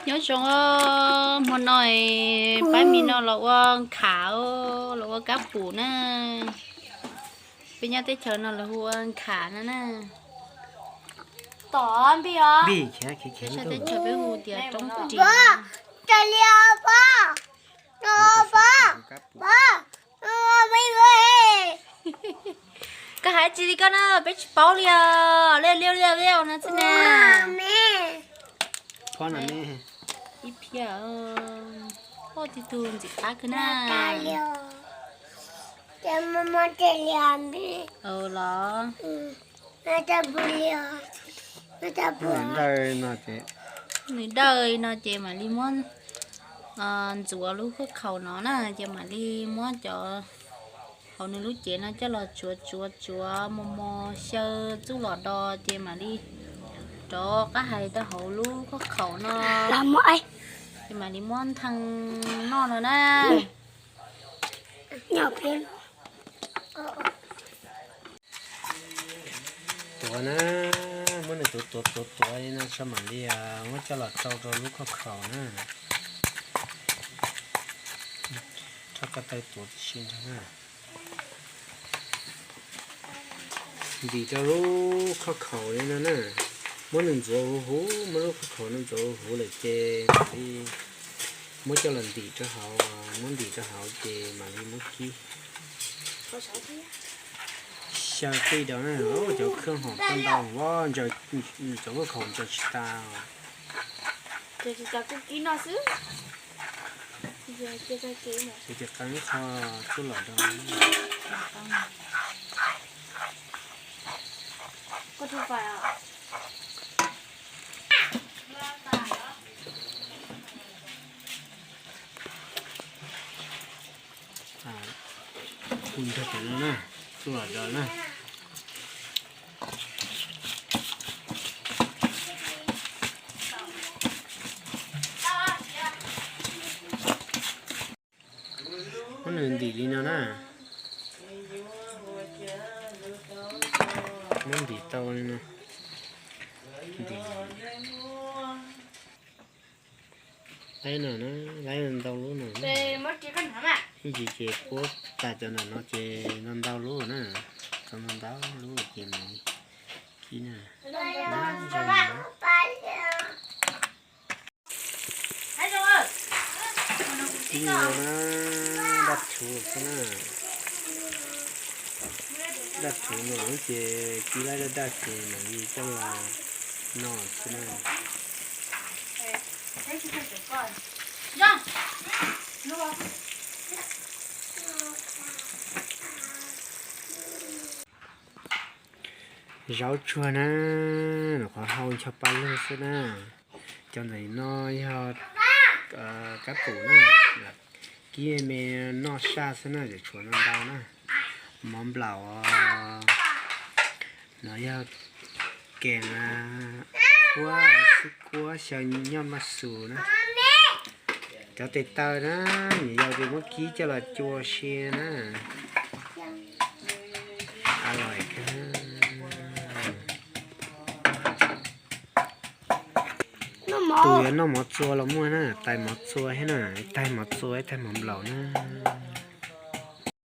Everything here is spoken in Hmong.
Nyob zoo, hmo no pab me no los ua nkham, los ua kab pum na. Peb nyob teb chaws no los hu ua nkham no na. Teb chaws peb hu tias roob ris. Koj hais tsis li koj na, peb tsis paub li os. Liaj liaj liaj no xwb na. Ib phiab, poj tib tug ntxim qab kawg na. Los, nws dawj no ces mam li muab ntxuav lub khob khaum no na, ces mam li muab cov hauv nws lub cev no coj los tsuav tsuav tsuav mos mos xyaw txuj lom do, ces mam li rov qab hais rau hauv lub khob khaum no, ces mam li muab nthee noj no na. Tuav na, muab nws tuav tuav tuav tuav li no tso mam li muab coj los rau rau lub khob khaum na. Rau ko taw tuav tib si ntag na. Ntim rau lub khob khaum li no na. Muab nws ntxuav huv huv, muab lub khob khaum no ntxuav huv huv lawm ces mam li muab coj los ntim rau hauv, muab ntim rau hauv ces mam li muab kib. Xyaw tij rau na, cov khob khaum tau ntau, cov khob khaum ntsaws tsis tas. Ces qee qho txuj lom do. Hu nrog cov no na, txuj lom do na. Muab nws ntim li no na. Muab ntim tau li no. Ntim laib no na, laib ntau lub no. Ib ntsis ces puab tas cov ntawm no ces ntau ntau lub na. Tau ntau ntau lub ces mam kib na. Kib no na, daj thuv xwb na. Daj thuv no ces kib laib daj daj ces mam li coj los noj xwb na. Zaub tsuag na, nws qhov hau ncho pa lug xwb na. Cov ntawm no yog kab pum na, kib me noj saj xwb na, tseem tshuav ntau ntau na. Mov nplaum, no yog kees, kuab, xwb kuab xyaw nyob maj xus na. Cov tes taw na, nws yog tus muab kib coj los cua sia na. A lais kawg. Tus yuav noj mov txua los muaj na, tais mov txua thiab na, ib tais mov txua ib tais mov nplaum na.